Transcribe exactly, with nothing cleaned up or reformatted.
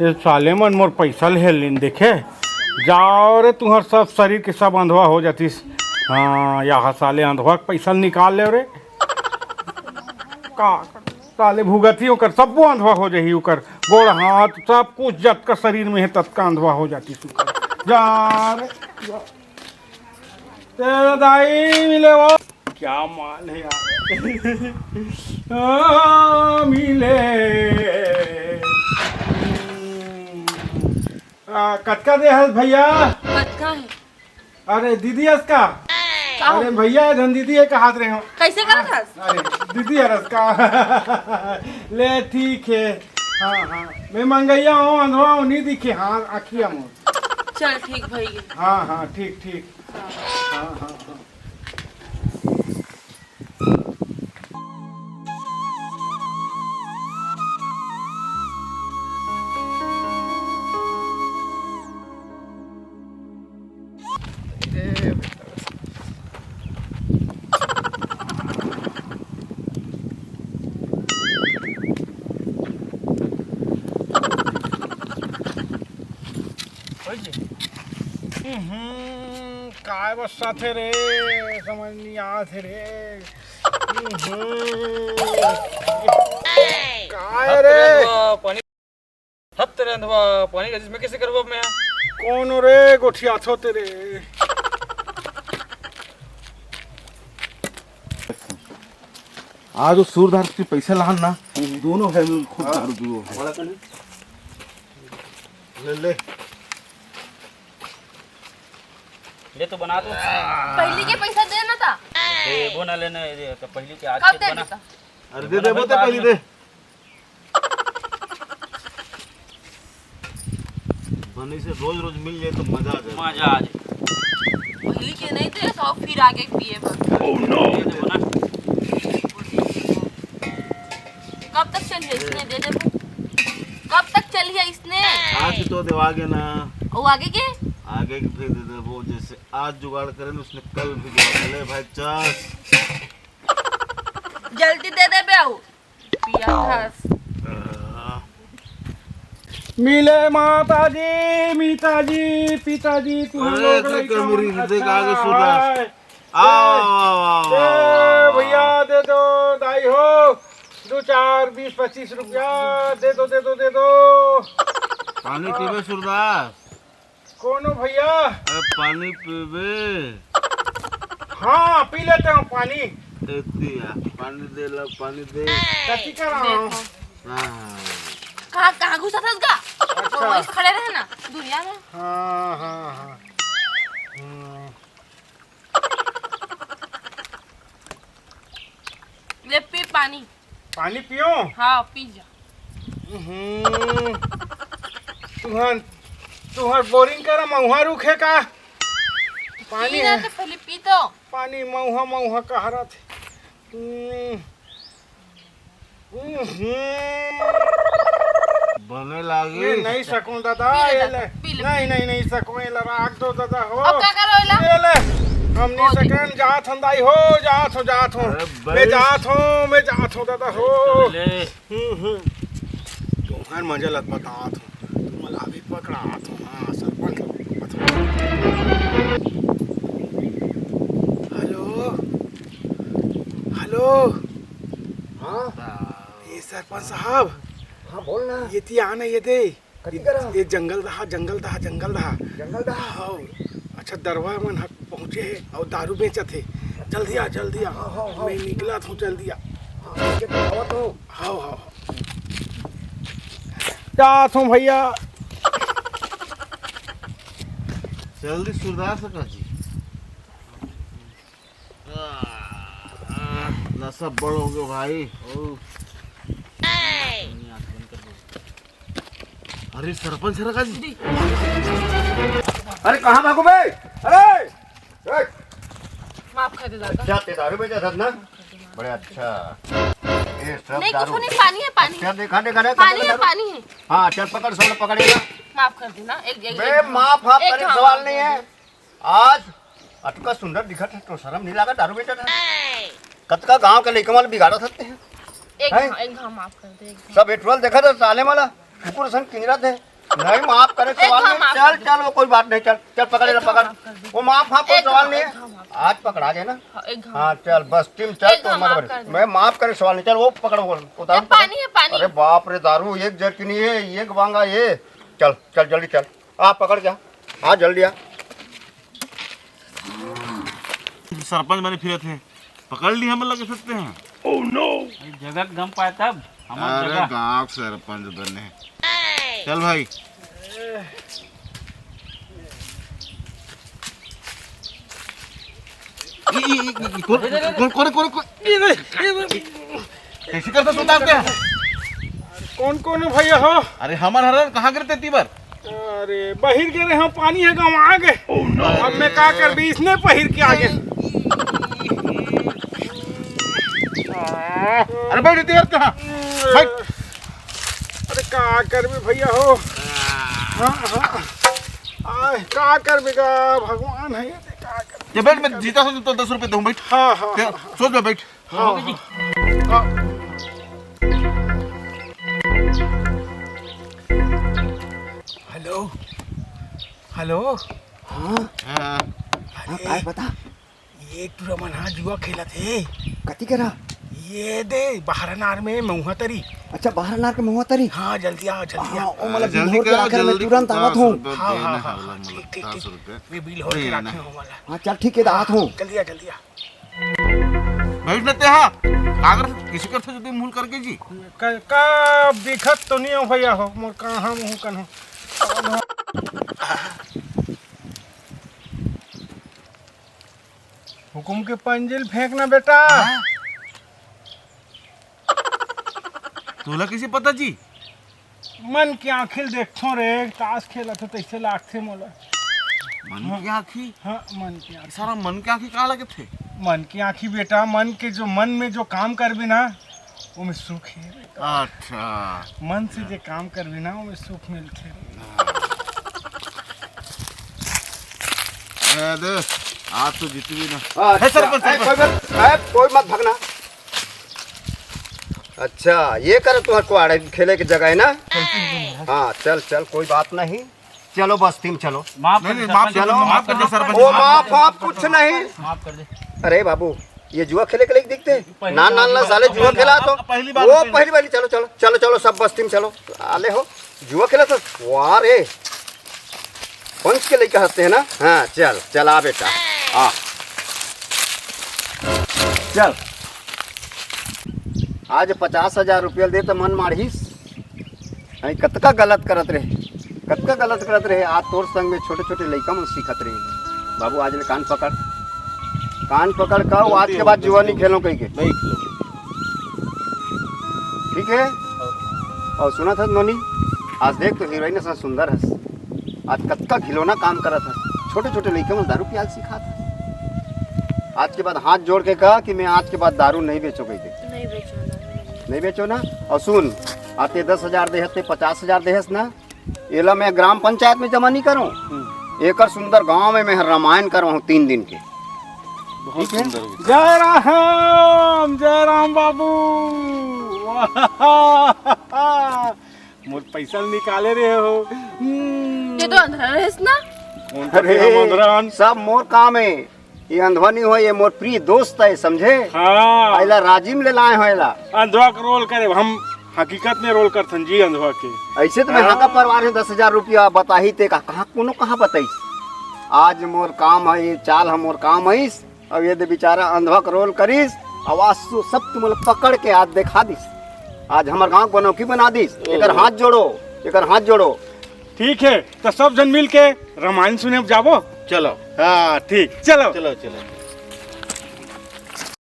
ये साले मन मोर पैसा ले लेन देखे। जाओ रे, तुम्हर सब शरीर के सब अंधवा हो जातिस। हाँ, यहाँ साले अंधवा के पैसा निकाल ले रे। का साले भुगती ओकर, सबो अंधवा हो जाही ओकर। गोड़ हाथ सब कुछ जतका शरीर में है ततका अंधवा हो जातिस ओकर। जा रे, जा। तेरा दाई मिले वो। क्या माल है यार। आ, मिले। आ, कतका दे हस भैया? कतका है? अरे दीदी हस का? का हो? अरे भैया, धन दीदी है, कहात रहे हो। कैसे करत हस? अरे दीदी हरस का? ले ठीक है। हाँ, हाँ, मैं मंगैया हूँ, अंधवा हूँ, नहीं दिखे। हाँ, आखिया मोर। चल ठीक भैया। हाँ, हाँ, ठीक, ठीक। हाँ, हाँ, हाँ। हम्म, काय बस्साथे रे, समझ नहीं आथे रे। हम्म। काय रे? हत रे अंधवा, पानी का जिसमें कैसे करबो अब मैं? कौन हो रे, गोठियाथो तेरे? आज वो सूरदार के पैसा लान ना, दोनों है खूब दारू पियो। ले, ले। ले तो बना तो। पहली के पैसा दे ना था। देबो ना लेना, ये तो पहली के आज कब के दे बना। देता? अरे दे दे, वो तो पहली दे। बनी से रोज रोज मिल जाए तो मजा आ जाए। मजा आ जाए। पहली के नहीं दे, सब फिर आगे पिए बर। दे देबो ना। कब तक चलिए इसने, दे देबो। कब तक चलिए इसने? आज तो देवागे ना। वो आगे के? आगे के फिर दे देबो, जैसे आज जुगाड़ करे ना, उसने कल भी जुगाड़ कर ले भाई, चल। जल्दी दे देबे, आओ। पिया घास। मिले माता जी, मीता जी, पिताजी, तुम अरे, लोग देख लइका मेरी, मन देख अच्छा आगे सुधा। है। आओ, आओ, आओ, ए, आओ, आओ। भैया, दे दो, दाई हो, दो, चार, बीस, पच्चीस रुपया, दे दो, दे दो, दे दो। पानी पीबे सूरदास? कौन हो भैया? अरे पानी पीबे? हाँ, पी लेते हैं पानी। ए दिया, पानी दे ला, पानी दे। कथी कर रहा हूँ? देखो। हाँ। कहाँ, कहाँ घुसा था उसका? अच्छा। वहीं खड़े रहे ना, दुनिया में। हाँ, हाँ, हाँ। हम्म। ले पी पानी। पानी पियो? हाँ, पी जा। हम्म। तुहर, तुहर बोरिंग करा महुआ रुखे का? पानी पी ना है। तो पहले पी तो। पानी महुआ, महुआ कहा रहा थे। हम्म। हम्म। बने लागी। ये नहीं सकूं दादा, पी ले ये दादा, ले। पी ले। नहीं, नहीं, नहीं सकूं, ये ले, राख दो दादा हो। अब का करो एला? ये ले। हम नहीं सकन, जात हूं दाई हो, जात हूं, जात हूं। अरे मैं भाई। जात हूं, मैं जात हूं दादा हो। ले। हम्म, हम्म। तुम्हार मजा लग बतात हूं। तुमला अभी पकड़ात हूं। हाँ, सरपंच। हेलो। हेलो। हाँ। ये सरपंच साहब। हाँ, बोल ना। ये ती आना, ये दे। कथी करा? ये जंगल दहा, जंगल दहा, जंगल दहा। जंगल दहा? हाँ। अच्छा, दरवा मन ह पहुँचे हे अउ दारू बेचत हे। जल्दी आ, जल्दी आ। हाँ, हाँ, हाँ। मैं निकलत हूँ, जल्दी आ। हाँ, ठीक है, तो आवत हूँ। हाँ, हाँ, हाँ। जात हूँ भैया। जल्दी सुधार सका जी। आह, नशा बड़ हो गयो भाई। ओ। अरे सरपंच सर का जी। अरे कहाँ भागो बे? अरे, ए! माफ कर दे दादा। अच्छा, ते दारू बेचा था ना? बड़े अच्छा। ये सब नहीं, दारू। कुछ नहीं, पानी है, पानी। अच्छा, देखा, देखा, देखा, पानी देखा, है, देखा। पानी है। हाँ, चल पकड़, सब पकड़ेगा। माफ कर देना, एक, एक, बे, एक, माफ, माफ एक करे, घाव सवाल माफ नहीं कर है। दे। आज अतका सुंदर दिखत हे तो शर्म नहीं लागत दारू बेचत हे? कतका गांव के लइका मन बिगाड़त हते हैं। एक हैं? घाव, एक घाव माफ कर दे, एक घाव। सब एटवल देखत हे साले मन ला, कुकुर सन किंजरत हे। नहीं माफ करे एक सवाल घाव नहीं। माफ चल, कर दे। चल, वो कोई बात नहीं, चल, चल पकड़ ले, एक घाव पकड़। माफ कर दे। वो माफ, माफ कोई एक सवाल घाव, नहीं एक है। घाव माफ कर आज दे। पकड़ा गए ना? हाँ, एक घाव हाँ, माफ कर चल, दे। बस टीम चल, एक तो घाव मत माफ बोल। कर दे। मैं माफ करे सवाल नहीं, चल वो पकड़ो, उतारो, ए, पानी पकड़। है, पानी। अरे बाप रे, दारू एक जर्किनी है, एक बांगा ये। चल, चल, जल्दी चल। आ, पकड़ जा। आ, जल्दी आ। सरपंच बने फिरत हे, पकड़ ली हमन लगे सकते हैं। Oh no! जगह के गम पाए तब, हमर अरे जगह। गांव के सरपंच बने। चल भाई। ई, ई, ई, ई, कौन, कौन, कौन, कौन, कौन, ये, ये, ये, कैसे करता सुनता आपके? कौन, कौन हो भैया हो? अरे हमर हरन कहाँ गिरते तीबर? अरे, बहिर गे रहे हो, पानी है गाँव आ गए। Oh, no। अब मैं का करबी, इसने पहिर के आगे। अरे बैठ इतनी बार कहाँ? बैठ। अरे का करबी भैया हो? हाँ, हाँ। आय, का करबी का, भगवान है ये, का करबी? ये बैठ, मैं जीता हूँ तो दस रुपये दूँ, बैठ। हाँ, हाँ, ते हाँ, हाँ। सोच में बैठ। हाँ, हाँ। हाँ। Hello, hello. हाँ। हाँ। अरे, हाँ, काय बता? ये टूरा मन हा जुआ खेलत हे। कति करा? ये दे, बहरनार में महुआ तरी। अच्छा, बहरनार के महुआ तरी? हाँ, जल्दी आ, जल्दी आ। हाँ, ओ, मतलब, हाँ, जल्दी बिल होर के कर, आखिर में जल्दी तुरंत कर, आवत हूँ। दस रुपया हाँ, देना हाँ, है, हाँ, वाला हाँ, ठीक, मतलब, ठीक, दस ठीक। रुपया। मैं बिल होर के देना। रखे हूँ वाला। हाँ, चल, ठीक है, हाँ, आत हूँ। जल्दी आ, जल्दी आ। बैठ न तेहा। का करत, किसी करत जदी मुंह करके जी? क-, का दिखत तो नहीं हो भैया हो, मोर कहाँ मुंह कन हो। हुकुम के पंजिल फेंकना बेटा। हाँ? तोला कैसे पता जी? मन के आँखी ल देखथों रे, ताश खेलत हो तइसे लागथे मोला। मन के आँखी? हाँ, मन के आँखी। सारा मन के आँखी का लगथे? मन के आँखी बेटा, मन के जो, मन में जो काम करबे ना, ओमे सुख हे बेटा। अच्छा। मन से जे काम करबे ना, ओमे सुख मिलथे। ए दे, आज तो जीतबी ना। अच्छा, हे सरपंच, ए, सरपंच। कोई मत, ए, कोई मत भगना। अच्छा, ये करो, तुम्हारे कुआड़े खेले की जगह है ना? हाँ, चल, चल, कोई बात नहीं। चलो, बस्ती में चलो। माफ नहीं, कर दे, नहीं, माफ सरपंच, कर दो, चलो। माफ कर दे, सरपंच, वो माफ माफ, कर दे। माफ कुछ नहीं। माफ कर दे। अरे बाबू, ये जुआ खेले के लिए दिखते हैं? पहली ना, ना, बार ना, साले, जुआ खेला तो। पहली बार वो खेले। पहली बार, चलो, चलो, चलो, चलो, सब बस्ती में चलो। आले हो। जुआ खेलत हस? वाह रे, पंच के लइका हस ते ना। हाँ, चल चल, आ बेटा, आ, चल। आज पचास हजार रुपया दे त मन माढ़िस। अई कतका गलत करत रहे, कतका गलत करत रहे। आज तोर संग में छोटे छोटे लइका मन सीखत रहे। बाबू, आज ले कान पकड़, कान पकड़ का, आज के बाद जुआ नहीं खेलो कहिके। नहीं खेलो। ठीक है? और सुनत हस नोनी, आज देख तो हीरोइन असन सुंदर हस, आज कतका घिनौना काम करत हस, छोटे छोटे लइका मन दारू पियाल सिखात हस। आज के बाद हाथ जोड़ के कहा कि मैं आज के बाद दारू नहीं बेचो कहिके। नहीं बेचो ना। नहीं बेचो ना। और सुन, आते दस हजार देहस ते पचास हजार देहस ना, एला मैं ग्राम पंचायत में जमा नहीं करूं। एकर सुंदर गांव में मैं रामायण करवाऊं तीन दिन के। बहुत सुंदर। जय राम, जय राम बाबू। वाह, मोर पैसा निकाले रहे हो। हम्म। ये तो अंधरा रहिस ना। कौन अरे, अंधरा? सब मोर काम है। ये अंधवा नहीं हो, ये मोर प्रिय दोस्त है, समझे? हाँ। एला राजिम ले लाए हो एला। अंधवा के रोल करे, हम हकीकत में रोल करथन जी अंधवा के। ऐसे तो मैं हाँ। हाका परवार है, दस हजार रुपया बताही ते का, कहाँ कोनो कहाँ बताइस? आज मोर काम है, ये चाल है मोर काम है। अब ये दे बेचारा अंधवा के रोल करिस, अब आज सु-, सब तुम लोग पकड़ के आज दिखा दिस। आज हमार गांव के बनौकी बना दिस। एकर हाथ जोड़ो, एकर हाथ जोड़ो। ठीक है, तो सब जन मिल के रामायण सुने जाबो। चलो। हाँ, ठीक, चलो। चलो, चलो।